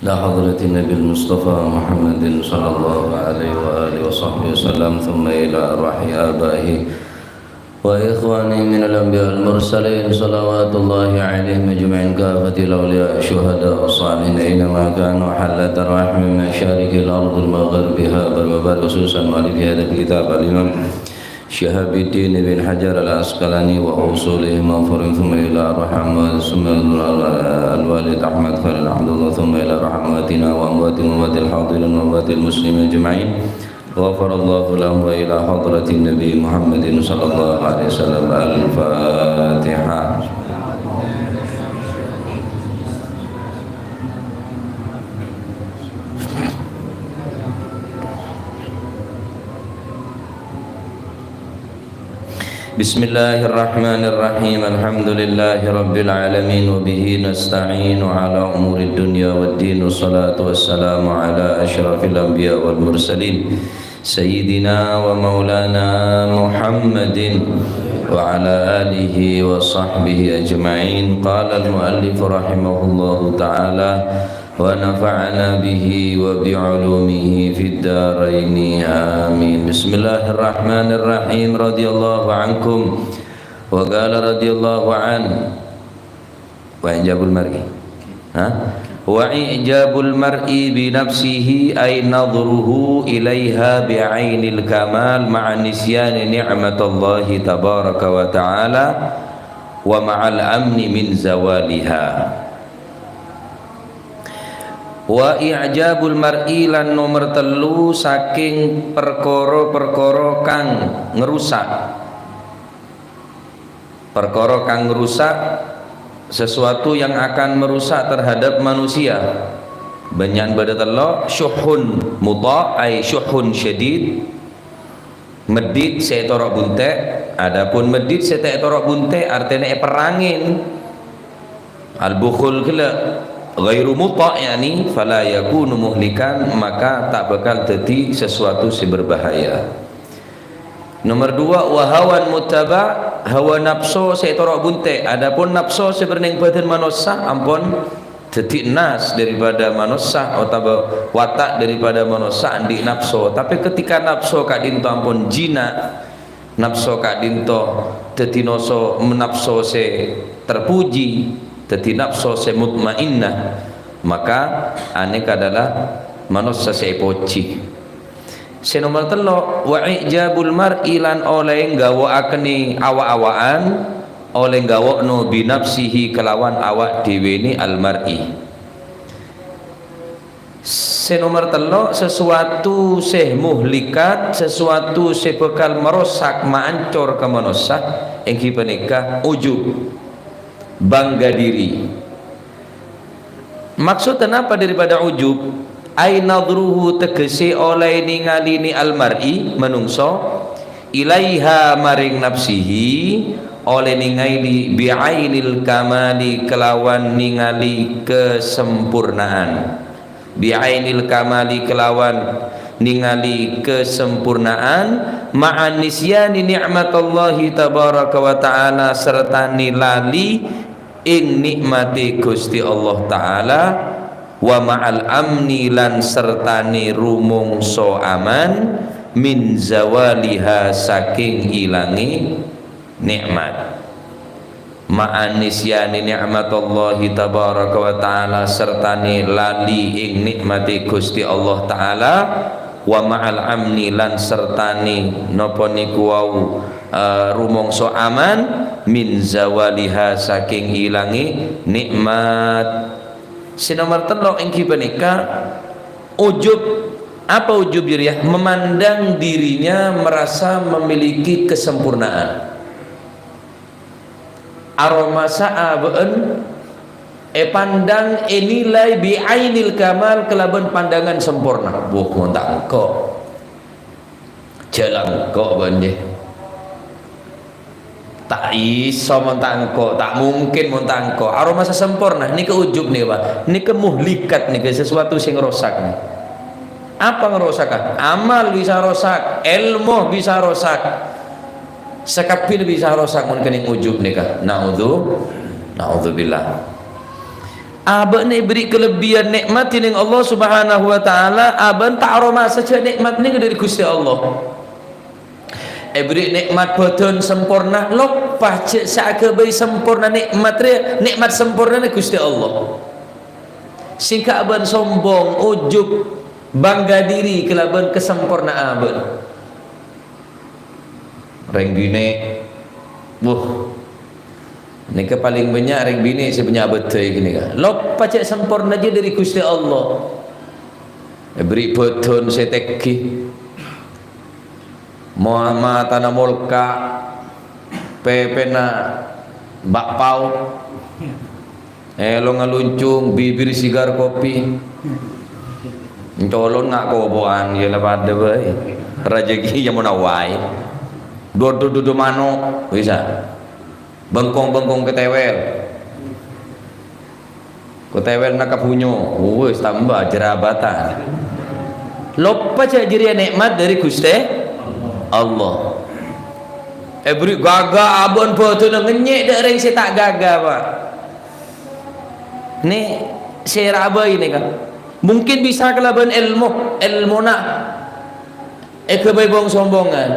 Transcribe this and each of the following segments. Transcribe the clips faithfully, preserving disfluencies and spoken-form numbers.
إلى حضرة النبي المصطفى محمد صلى الله عليه وآله وصحبه وسلم، ثم إلى أرواح آبائه وإخوانه من الأنبياء والمرسلين، صلوات الله عليهم أجمعين، كافة الأولياء والشهداء والصالحين، أينما كانوا، حلت أرواحهم من مشارق الأرض ومغاربها، بل وبعد، خصوصا مؤلف هذا الكتاب الإمام شهاب الدين بن حجر العسقلاني وأصولهم وفروعهم، ثم إلى أرواح أموات، ثم إلى الوالد أحمد خليل عبد الله، ثم إلى أرواح أمواتنا وأموات، وأموات الحاضرين وأموات المسلمين أجمعين، غفر الله لهم، وإلى حضرة النبي محمد صلى الله عليه وسلم. الفاتحة. بسم الله الرحمن الرحيم. الحمد لله رب العالمين، وبه نستعين على أمور الدنيا والدين، والصلاة والسلام على أشرف الأنبياء والمرسلين، سيدنا ومولانا محمد وعلى آله وصحبه أجمعين. قال المؤلف رحمه الله تعالى، ونفعنا به وبعلومه في الدارين. آمين. بسم الله الرحمن الرحيم. رضي الله عنكم. وقال رضي الله عنه. وإعجاب المرء. ها؟ وإعجاب المرء بنفسه، أي نظره إليها بعين الكمال مع نسيان نعمة الله تبارك وتعالى ومع الأمن من زوالها. Wa i'jabul mar'i, lan nomer tellu saking perkara-perkara kang ngrusak. Perkara kang ngrusak, sesuatu yang akan merusak terhadap manusia. Bânnya'an bâdâ tello', syuhun muta', ai syuhun syadid, Meddhit sè ètoro' bunte', adapun meddhit sè ta' ètoro' bunte', artèna èperrangè. Al-bukhul ghâllu, ghairu muta', yani, fala yakunu muhlikan, maka ta' bhâkal dhâddhi sesuatu sè berbahaya. Nomer dua, wa hawan muttaba', hawa napso sè ètoro' bunte', adapun napso sè bâdâ neng bâdân manossa, ampon dhâddhi nas daripada manossa, otabâ wata' daripada manossa andi' napso. Tapè ketika napso ka'dinto ampon jina', napso ka'dinto dhâddhi noso-, napso sè terpuji, dhâddhi napso sè mutmainnah, maka anèka adalah manossa sè èpojhi. Sè nomer tello', wa i'jabul mar'i, lan ollè nggâwâ'akenè awa'-awa'an, ollè nggâwâ'no binafsihi kelawan awa' dhèwèna al-mar'i. Sè nomer tello', sesuatu sè muhlikat, sesuatu sè bhâkal marosak, maancor ka manossa, èngghi panèka ujub, bangga diri. Maksodda napa daripada ujub? Ai nadhruhu, tegese olle ningalene al-mar'i, manungso, ilaiha, maring nafsihi, olle ningali bi'ainil kamali, kelawan ningali kasampurnaan. Bi'ainil kamali, kelawan ningali kasampurnaan, ma'a nisyani ni'matallahi tabaraka wa ta'ala, sertane lali ing nikmate Gusti Allah Ta'ala, wa ma'al amni, lan sertane rumongso aman, min zawaliha, saking ilange nikmat. Ma'a nisyani ni'matallahi tabaraka wa ta'ala, sertane lali ing nikmate Gusti Allah Ta'ala, wa ma'al amni, lan sertane napa niku wau, eh, rumongso aman, min zawaliha, saking ilange nikmat. Sè nomer tello' enggi panèka ujub. Apa ujub jârèya? Memandang dirinya merasa memiliki kesempurnaan. Aromasa'a bâ'ân èpandang, ènilai bi'ainil kamal, kalabân pandangan samporna. Wuh, mon ta' engko'. Jhâ' la engko' bâ'ân, jâ. Ta' iso mon ta' engko', ta' mungkin mon ta' engko'. Aromasa samporna, nèka ujub nèka, Pak. Nèka muhlikat nèka, sesuatu sè ngrosak nèka. Apa ngrosaka? Amal bisa rosak, èlmo bisa rosak. Sakabbhina bisa rosak mon kennèng ujub nèka. Na'udzu-, na'udzubillah. Abâ'na èbâri' kalebbiyân nè'mat dhinèng Allah Subhanahu wa Ta'ala, abâ'na ta' aromasa jâ' nè'mat nèka dâri Ghustè Allah. Èbâri' nè'mat bâdân samporna, loppa jâ' sè aghâbây samporna nè'mat rè-, nè'mat sampornana Ghustè Allah. Sèngghâ abâ'na sombong, ojub, bangga diri kalabân kasampornaa abâ'na. Rèng binè', wuh, nèka palèng bânnya' rèng binè' sè bânnya' abâddhâi ghânèka. Loppa jâ' samporna jâ' dâri Ghustè Allah. Èbâri' bâdân sè tèngghi. Mo-, matana molka', pèpèna bâkpao, èlongnga loncong, bibir sigar kopi. Ncolon nga' kobo'an, yâ la padâ bhâi. Rajâghi yâ mon awaè. Dodot-dodot mano', bisa. Bengkong-bengkong katèwèl. Katèwèlna kabhunyo, wis tamba jarabatan. Loppa jâ' jârèya nè'mat dâri Ghustè Allah. Èbâri' ghâghâ abâ'na bâdânna ngènyè' dâ' rèng sè ta' ghâghâ, Pak. Nè, sè rabai nèka. Mungkin bisa kalabân èlmo, èlmona èghâbây bong-sombongan.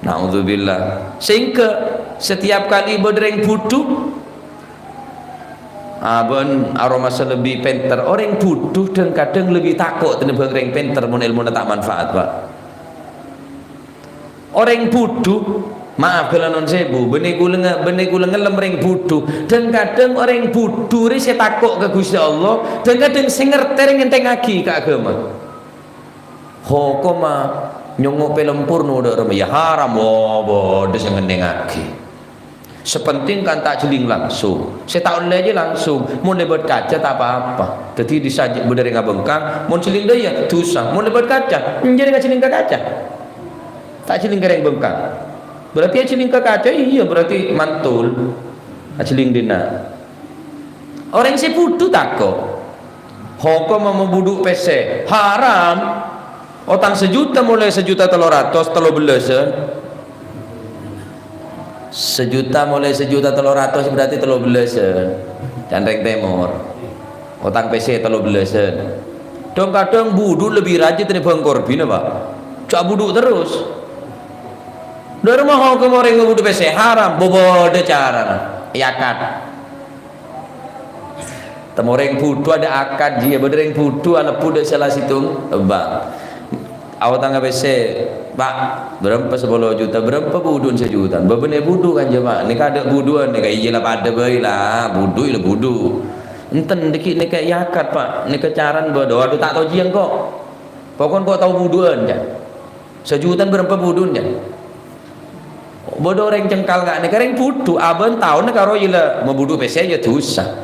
Naudzubillah. Sèngghâ setiap kali bâdâ rèng budhu, abâ'na aromasa lebbi pènter. Orèng budhu dhâng-kadhâng lebbi tako' tènèmbhâng rèng pènter mon èlmona ta' manfaat, Pak. Orèng budhu, maaf, ghellâ' non sèbu, bânnè kaulâ nge-, bânnè kaulâ ngellem rèng budhu. Dhâng-kadhâng orèng budhu rè sè tako' ka Ghustè Allah, dhâng-kadhâng sè ngartè rè ngènthèngngaghi ka aghâma. Hokomma nyongngo' film porno dâ' remma, yâ haram, wo, bâdâ sè ngennengngaghi. Sè pentèng kan ta' jhelling langsung. Sè ta' ollè jâ langsung. Mon lèbât kaca ta' pa-apa. Dhâddhi dissa' jâ-, bâdâ rèng abengkang, mon jhelling dâ' iyâ dhusa. Mon lèbât kaca, enjâ' rèng ajhelling ka kaca. Ta' jhelling ka rèng bengkang. Berarti ajhelling ka kaca, iyâ berarti mantul. Ajhelling dinna'. Orèng sè budhu tako'. Hokomma mabudhu pèssè, haram. Otang sajuta molaè sajuta tello ratos, tello bellâsân. Sajuta molaè sajuta tello ratos berarti tello bellâsân. Can rèng tèmor. Otang pèssè tello bellâsân. Dhâng-kadhâng budhu lebbi rajin tènèmbhâng korbhina, Pak. Jâ' budhu terros. Dâ' remma hokomma orèng mabudhu pèssè haram, bâ-, bâdâ carana. Èakad. Tèmor rèng budhu adâ' akad, jiyâ bâdâ rèng budhu alebbhu dâ' sala sèttong bank. Aotangnga pèssè, "Pak, bârâmpa sapolo juta, bârâmpa budhuwân sajuta?" "Bâbânnè budhu, kanja, Pak. Nèka adâ' budhuwân, nèka iyâ la padâ bhâi la, budhu iyâ la budhu." "Enten, dâgghi' nèka èakad, Pak. Nèka carana bâdâ." "Adu, ta' tao jiyâ engko'. Pokon engko' tao budhuwân, jâ." Sajuta bârâmpa budhuwân, jâ? Bâdâ orèng cengkal nga' nèka rèng budhu, abâ'na taona karo iyâ la mabudhu pèssè iyâ dhusa.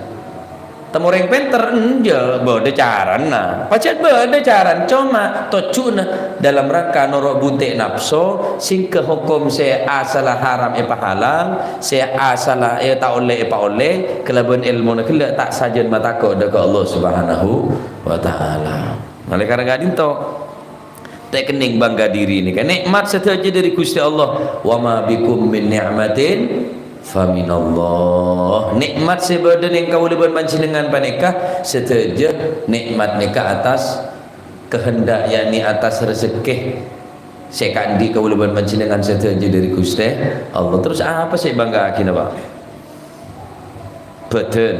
Tèmor rèng pènter, enjâ', bâdâ carana. Pajhât bâdâ carana, coma tojjhuna dalam rangka noro' bunte' napso, sèngghâ hokom sè asalla haram èpahalal, sè asalla, eh, ta' ollè èpaollè, kalabân èlmona ghellâ' ta' sajân matako' dâ' ka Allah Subhanahu wa Ta'ala. Oleh karena ka'dinto, Ta' kennèng bangga dhiri nèka. Nè'mat sadhâjâ dâri Ghustè Allah. "Wa ma bikum min ni'matin fa minallah." Nè'mat sè bâdâ neng kaulâ bân panjhennengngan panèka sadhâjâ nè'mat nèka atas kehendak, yakni atas rejekkè sè èkaandi' kaulâ bân panjhennengngan sadhâjâ dâri Ghustè Allah. Terros apa sè èbanggaaghi, Pak? Bâdân.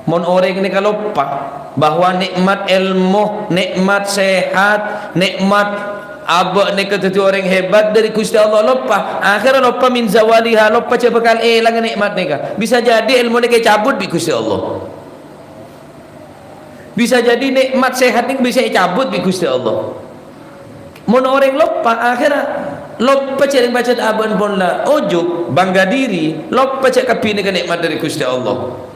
Mon orèng nèka loppa bahwa nè'mat èlmo, nè'mat sehat, nè'mat abâ' nèka dhâddhi orèng hebat dâri Ghustè Allah, loppa. Akhèrra loppa min zawaliha, loppa jhâ' bhâkal èlanga nè'mat nèka. Bisa jadi èlmo nèka ècabut bi' Ghustè Allah. Bisa jadi nè'mat sehat nèka bisa ècabut bi' Ghustè Allah. Mon orèng loppa, akhèrra loppa jhâ' rèng pajhât abâ'na pon la ojug, bangga dhiri, loppa jhâ' kabbhi nèka nè'mat dâri Ghustè Allah.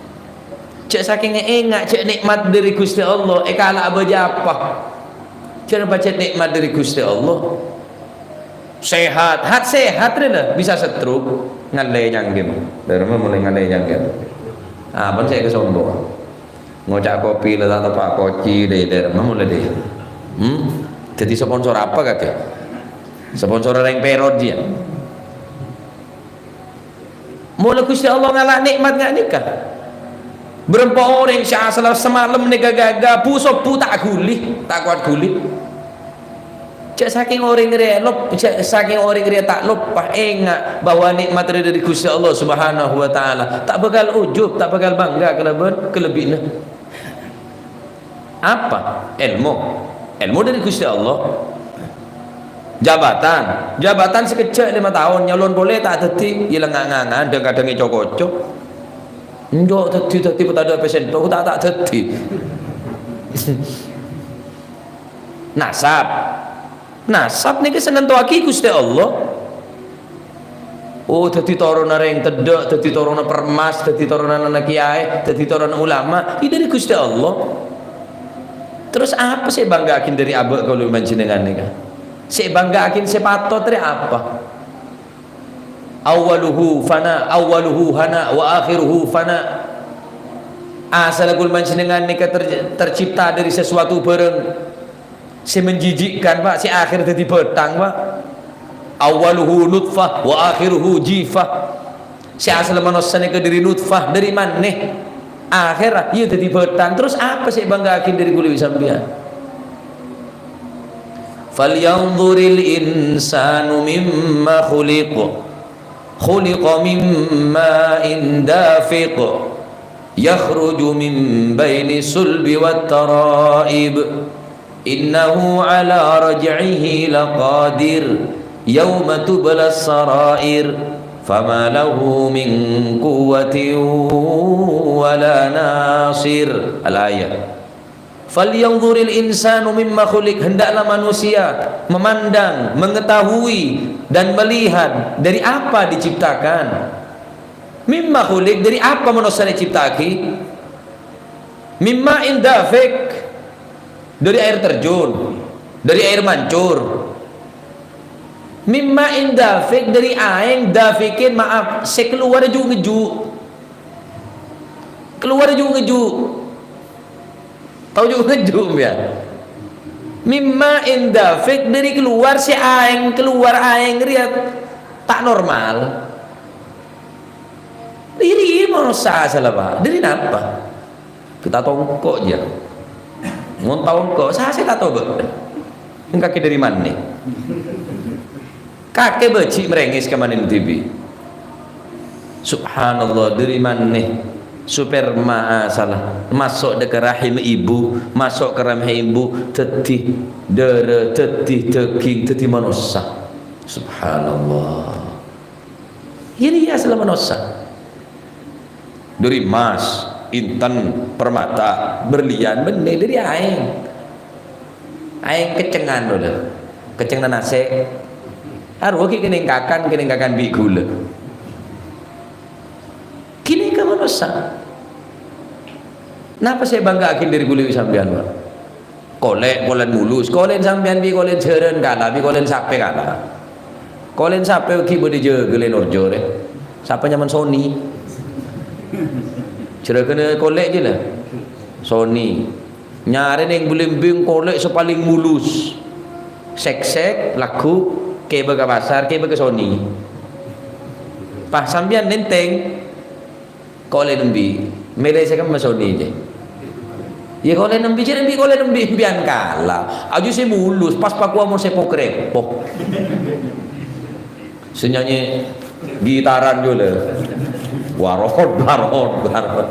Jhâ' sakèngnga ènga' jhâ' nè'mat dâri Ghustè Allah, èkala'a bâjâ apa. Jhâ' rèng pajhât nè'mat dâri Ghustè Allah. Sehat, hat sehat rè la, bisa stroke, ngalè nyangkem. Dâremma molaè ngalè nyangkem. Apa sè kasombongan? Ngoca' kopi la ta' teppa' koci, dâ-, dâremma molaè dâ. Hmm? Dhâddhi sponsor apa kakè? Sponsor rèng Perot jiyâ. Molaè Ghustè Allah ngala' nè'mat nga' nèka. Bârâmpa orèng sè asalla samalem nèka ghâgâ, bu-sobbhu ta' ghuli, ta' kowat ghuli. Jhâ' sakèng orèng rèya lop-, jhâ' sakèng orèng rèya ta' loppa, enga' bahwa nè'mat rèya dhâri Ghustè Allah Subhanahu wa Ta'ala. Ta' bhâkal ujub, ta' bhâkal bangga kalabân kalebbi'na. Apa? Èlmo. Èlmo dhâri Ghustè Allah. Jabatan. Jabatan sakejjhâ' lèma taon, nyalon polè ta' dhâddhi, yâ lengnga'-nganga'an, dhâng-kadhâng èco-koco. Enjâ' dhâddhi, dhâddhi petadâ' pèsènto, ta', ta' dhâddhi. Nasab. Nasab nèka sè nantowaghi Ghustè Allah. Oh, dhâddhi toronna rèng teddhâ', dhâddhi toronna permas, dhâddhi toronna ana' kèyaè, dhâddhi toronna ulama, iyâ dhâri Ghustè Allah. Terros apa sè èbângga'aghi dhâri abâ' kaulâ panjhennengngan nèka? Sè èbângga'aghi sè patot rè apa? Awwaluhu fana, awwaluhu hana, wa akhiruhu fana. Asalla kaulâ panjhennengngan nèka ter-, tercipta dhâri sesuatu bhârâng sè menjijikkan, Pak, sè akhèr dhâddhi bhâthang, Pak. Awwaluhu nutfah wa akhiruhu jifah. Sè asalla manossa nèka dhâri nutfah, dhâri manè. Akhèrra, iyâ dhâddhi bhâthang. Terros apa sè èbângga'aghi dhâri kaulâ bi' sampèyan? Falyanzuril insanu mimma khuliq. Khuliqa min ma'in dafiq. Yakhruju min baini sulbi wat tara'ib. Innahu ala raj'ihi laqadir. Yawma tublas sarair. Fama lahu min quwwatin wala nasir. Al-ayah. "Falyanzuril insanu mimma khuliq," hendaklah manusia memandang, mengetahui, dan melihat dari apa diciptakan. Mimma khuliq, dari apa manossa ècipta'aghi? Mimma in dafiq, dari air terjun, dari air mancur. Mimma in dafiq, dari aèng dafiqin, maaf, sè kalowar ju'-ngeju'. Kalowar ju'-ngeju'. Tao ju'-ngeju' sampèyan? Mimma in dafiq, dhâri kalowar sè aèng, kalowar aèng rèya ta' normal. Dhâri manossa asalla, Pak. Dhâri napa? Kita tongko' jâ. Mon tongko', sasè ta' toba'. Engkakè dhâri manè? Kakè bâji' marèngès ka manèna dhibi'. Subhanallah, dhâri manè sperma asalla maso' dâ' ka rahim ibu, maso' ka rahim ibu, dhâddhi dârâ, dhâddhi dhâghing, dhâddhi manossa. Subhanallah. Iyâ, iyâ, asalla manossa. Dhâri emmas, inten, permata, berlian, bânnè dhâri aèng. Aèng kècèngan, lho. Kècèngan nasè'. Arowa ghi' kènèng kakan, kènèng kakan bi' ghulâ. Ghânèka manossa. Napa sè èbângga'aghi dhâri kaulâ bi' sampèyan, Pak? Kolè' polana mulus. Kolè'na sampèyan bi' kolè'na jhârân kala, bi' kolè'na sapè kala. Kolè'na sapè ghi' bâdâ jâgâ lè norjor, è. Sapè nyamana Sony. Jârâghâna kolè' ghi' la. Sony. Nyarè neng bâlembing kolè' sè palèng mulus. Sèk-sèk, lagghu', kèbâ ka pasar, kèbâ ka Sony. Pas sampèyan nèntèng. Kolè' embi', mèlè sè kemma Sony, jâ. Iyâ, kolè' embi', jâ, embi', kolè' embi', embi'ân kala. Aju sè mulus, pas pakowa mon sè pok-rèpok. Sè nyanyè gitaran jâ la. Warot, warot, warot.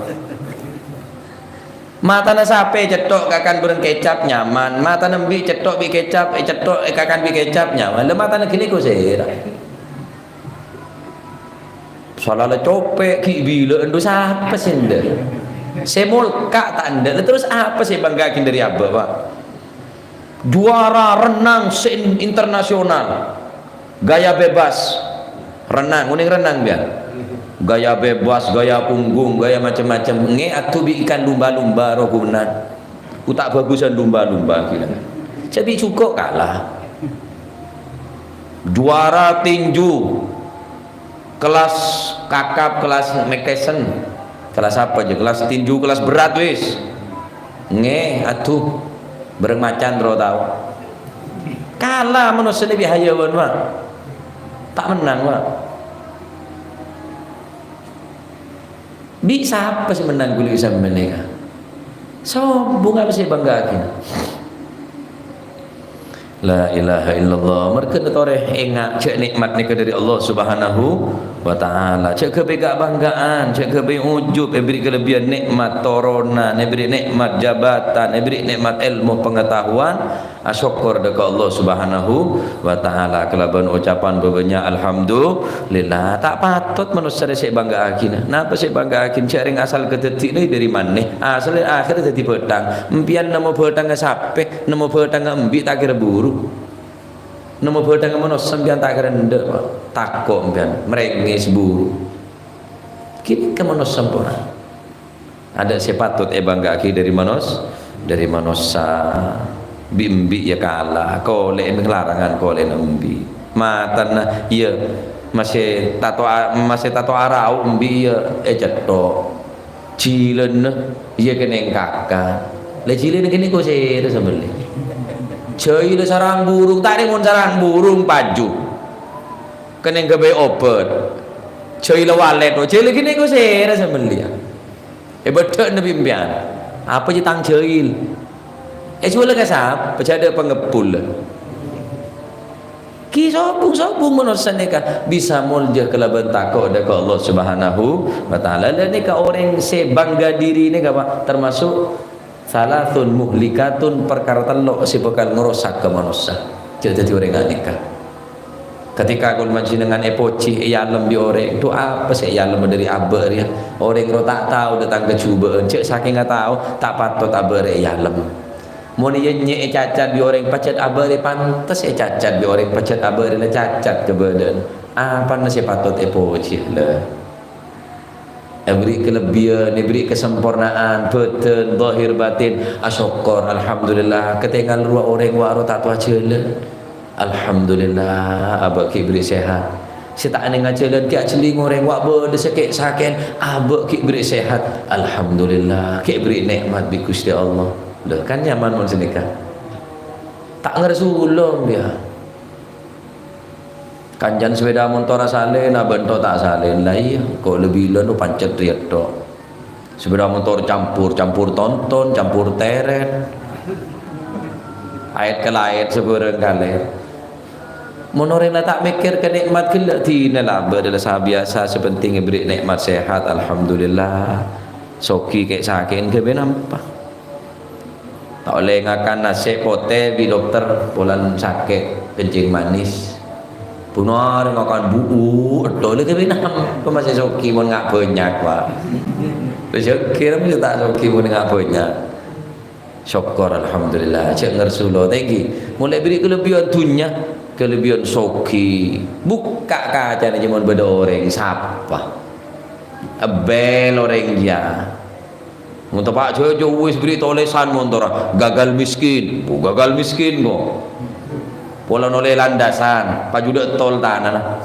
Matana sapè cetthok kakan bhâreng kecap nyaman. Matana embi' cetthok bi' kecap, ècetthok èkakan bi' kecap nyaman. La matana ghânèka sèra. Salala copè' ghi' bilâ, endhu' sapa sè endâ'? Sè molka' ta' endâ'. Lah terros apa sè èbângga'aghi dhâri abâ', Pak? Juara renang sè in-, internasional. Gaya bebas. Renang, onèng renang, yâ? Gaya bebas, gaya punggung, gaya macem-macem. Ngè' adu bi' ikan lumba-lumba rogunan. Uta' bhâghusân lumba-lumba, ghi' la. Sè bi' jhuko' kala. Juara tinju. Kelas kakap, kelas mekesen. Kelas apa jâ? Kelas tinju, kelas berat wis. Ngè, adu. Bhâreng macan terro tao. Kala manossa nè bi' hayawan, Pak. Ta' mennang, Pak. Bi' sapa sè mennang ghuli sampèyan nèka? Sobung apa sè èbângga'aghi? La ilaha illallah. Marghâna torè enga' jhâ' nè'mat nèka dhâri Allah Subhanahu wa Ta'ala. Jhâ' ghâbây ka-bângga'an, jhâ' ghâbây ujub, èbèrri' kalebbiyan nè'mat toronan, èbèrri' nè'mat jabatan, èbèrri' nè'mat èlmo pangataowan. Asokkor dhâ' ka Allah Subhanahu wa Ta'ala kalabân ocapan bhâbhânnya', "Alhamdulillah." Ta' patot manossa rè sè èbângga'aghina. Napa sè èbângga'aghina? Jhâ' rèng asal kadhâddhina dhâri manè. Asal akhèr dhâddhi bhâthang. Empèyan nemmo bhâthangnga sapè, nemmo bhâthangnga embi' ta' kèra buru. Nemmo bhâthangnga manossa empèyan ta' kèra endâ', Pa'. Tako' empèyan, mrèngès buru. Ghânèka manossa empèyan. Adâ' sè patot èbângga'aghi dhâri manos-, dhâri manossa. Bi'-embi' iyâ kala, kolè'è mèng larangan kolè'na embi'. Matana, iyâ, masè tato a-, masè tato arao embi' iyâ ècètto'. Jhilâna, iyâ kennèng kaka. La jhilâna kennèng kosèra sambellè. Jhâilâ sarang burung, ta' rèng mon sarang burung paju. Kennèng ghâbây obhât. Jhâilâ walèt, oh, jhâilâ kennèng kosèra sambellè. È bâddhâ'na bi' empèyan. Apa jiyâ tang jhâil? È, solla ka sapa? Jhâ' adâ' pangebbhul. Ghi' sobung-sobung manossa nèka bisa molja kalabân tako' dhâ' ka Allah Subhanahu wa Ta'ala. Lah nèka orèng sè bangga dhiri nèka, Pa', termasuk salasun muhlikatun, parkara tello' sè bhâkal ngrosak ka manossa. Jhâ' dhâddhi orèng ghânèka. Ketika kaulâ panjhennengngan èpojhi, èyalem bi' orèng, dhu apa sè èyalem dhâri abâ' rèya? Orèng rowa ta' tao dâteng ka jhubâ'ân, jhâ' sakènga tao, ta' patot abâ' rèya èyalem. Mon iyâ nyè' ècacat bi' orèng pajhât abâ' rèya pantes ècacat bi' orèng pajhât abâ' rèya la cacat kabâdâ'ân. Apana sè patot èpojhi, la? Èbèrri' kalebbiyân, èbèrri' kasamporna'an, bâdân, dhahir, batin. Asokkor, alhamdulillah. Katèngal rowa orèng wa' rowa ta' towa jhâlân. Alhamdulillah, abâ' ghi' èbèrri' sehat. Sè ta' nèngal jhâlân ghi' ajhelling orèng, wa' bâdâ sè kè-, sakè'an, abâ' ghi' èbèrri' sehat. Alhamdulillah, ghi' èbèrri' nè'mat bi' Ghustè Allah. Lho, kan nyaman mon sanèka. Ta' ngarsu lom, yâ. Kancana sepeda montorra salèn, abâ' ènto' ta' salèn. La iyâ, ko' la bilân, oh, pancet rèya tho'. Sepeda montor campur, campur tonton, campur tèrèt. Ayat ka la ayat sabârâng kalè. Mon orèng la ta' mèkkèr ka nè'mat ghellâ', dinah la bâdâ la sabiyasa, sè pentèng èbèrri' nè'mat sehat, alhamdulillah. Soghi kè-, sakè'an ghâbây nampa. Ta' ollè ngakan nasè' potè bi' dokter, polana sakè' kencing manis. Bhunarè ngakan bu'u, èdhâ' lè ghâbây nampa masè soghi mon nga' bânnya', Pak. Rejhekkè rèng ta' soghi mon nga' bânnya'. Sokkor, alhamdulillah, jhâ' ngarsu lo tèngghi. Mon la èbèrri' kalebbiyân dhunnya, kalebbiyân soghi. Bukka' kacana jhâ' mon bâdâ orèng, sapa? Èbel orèng jiyâ. Mon teppa' jhâjâ wis bèrri' tolèsan montorra, gagal miskin. Bu, gagal miskin, kok. Pola nolè landasan, paju dâ' tol tanana.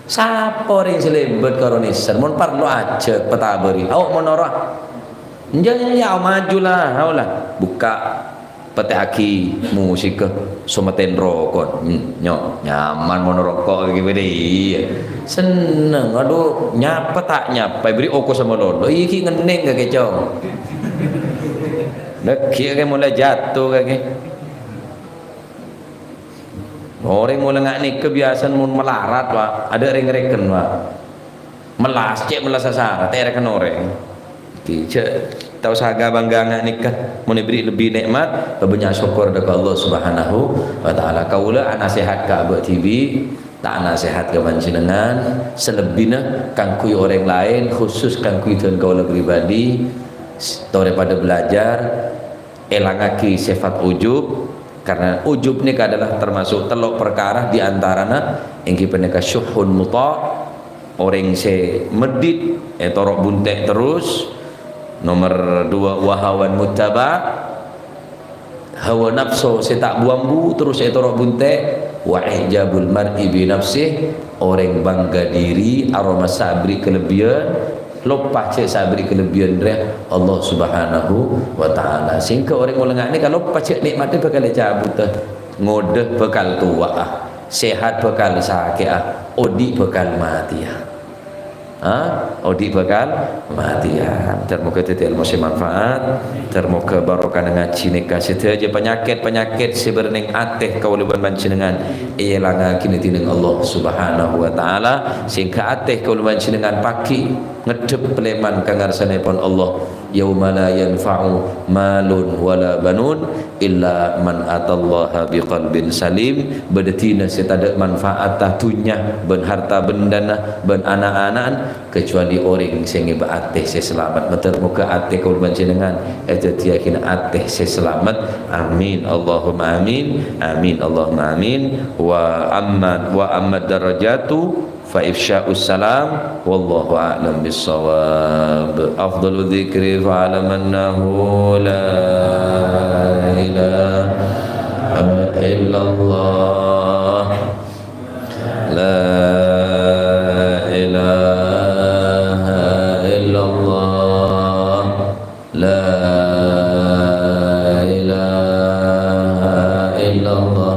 Sapa orèng sè lèbât karo nèser? Mon parlo ajhâk patabâri. Ao' montorra. Enjâ', enjâ', enjâ', ao' maju la, ao' la. Bukka'. Patè'aghi musighâ, somatèn roko'. Hmm, nyo, nyaman mon roko' kakè bâdâ, iyâ. Senneng, adhu, nyapa ta' nyapa, èbèrri' oko samalolo. Iyâ ghi' ngennèng kakè, Cong. Laghi' kakè molaè jhâto kakè. Orèng molaè nga' nèka biyasana mon malarat, Pak. Adâ' rèng-rèken, Pak. Mellas, cè' mellas sasara, tèrèken orèng. Dhi, jhâ' ta' osa ga-bângga'aghi nèka. Mon èbèrri' lebbi nè'mat, bânnya' sokkor dâ' ka Allah Subhanahu wa Ta'ala. Kaulâ anasèhat ka abâ' dhibi', ta' anasèhat ka panjhennengngan, salebbina kaangghuy orèng laèn, khusus kaangghuy dhân kaulâ pribadi, s-, torè padâ belajar, èlangaghi sèfat ujub, karena ujub nèka adalah termasuk tello' parkara, di antarana èngghi panèka syuhhun muta', orèng sè meddhit, ètoro' bunte' terros, nomer dua, wa hawan muttaba', hawa napso sè ta' bu-ambu terros ètoro' bunte', wa i'jabul mar'i bi nafsih, orèng bangga dhiri, aromasa èbèrri' kalebbiyân, loppa jhâ' sè èbèrri' kalebbiyân rèya Allah Subhanahu wa Ta'ala. Sèngghâ orèng molaè nga' nèka loppa jhâ' nè'matta bhâkal ècabhuta. Ngodâ bhâkal towa'a, sèhat bhâkal sakè'a, odi' bhâkal matèya. Ah, odi' bhâkal matèyan. Ter-moghâ dhâddhi èlmo sè manfaat. Ter-moghâ barokana ngajhi nèka sadhâjâ panyakèt-panyakèt sè bâdâ neng atè kaulâ bân panjhennengngan èlangngaghi neng Allah Subhanahu wa Ta'ala, sehingga atè kaulâ bân panjhennengngan paghi' ngeddhep palèman ka ngarsanèpon Allah. Yauma la yanfa'u malun wala banun illa man atallaha biqalbin salim. Bâdâ dina sè tadâ' manfaatta dhunnya bân harta bendana bân ana'-ana'an, kecuali orèng sè ngèbâ atè sè salamet. Ter-moghâ atè kaulâ panjhennengngan èdhâddhiyâghi atè sè salamet. Amin. Allahumma amin. Amin. Allahumma amin. Wa amma, wa amma darajatu fa ifsya'us salam. Wallahu a'lam bissawab. Afdalu dzikri fa'lam annahu la ilaha illallah. La ilaha illallah. La ilaha illallah.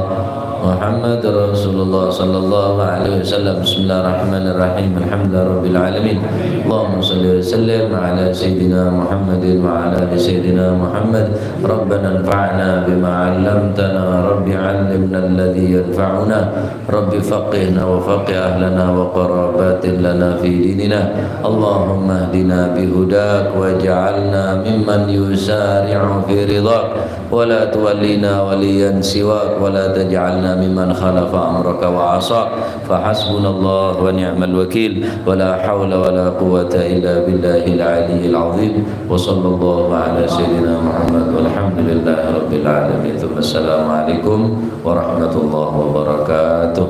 Muhammadur Rasulullah sallallahu alaihi wasallam. Bismillahirrahmanirrahim. Alhamdulillahirabbil alamin. Allahumma shalli wa sallim ala sayyidina Muhammadin wa ala ali sayyidina Muhammad. Rabbana anfa'na bima 'allamtana. Rabbi 'allimna alladhi yanfa'una. Rabbi faqqihna wa faqqih ahlana wa qarabatin lana fi dinina. Allahumma hdina bihudak waj'alna mimman yusari'u fi ridhak, wa la tuwallina waliyan siwak, wa la taj'alna mimman khalafa amraka wa 'asak. Fa hasbunallah wa ni'mal wakil, wa la haula wa la quwwata illa billahil aliyyil azim. Wa sallallahu ala sayyidina Muhammad walhamdulillahi rabbil alamin. Tsumma assalamualaikum warahmatullahi wabarakatuh.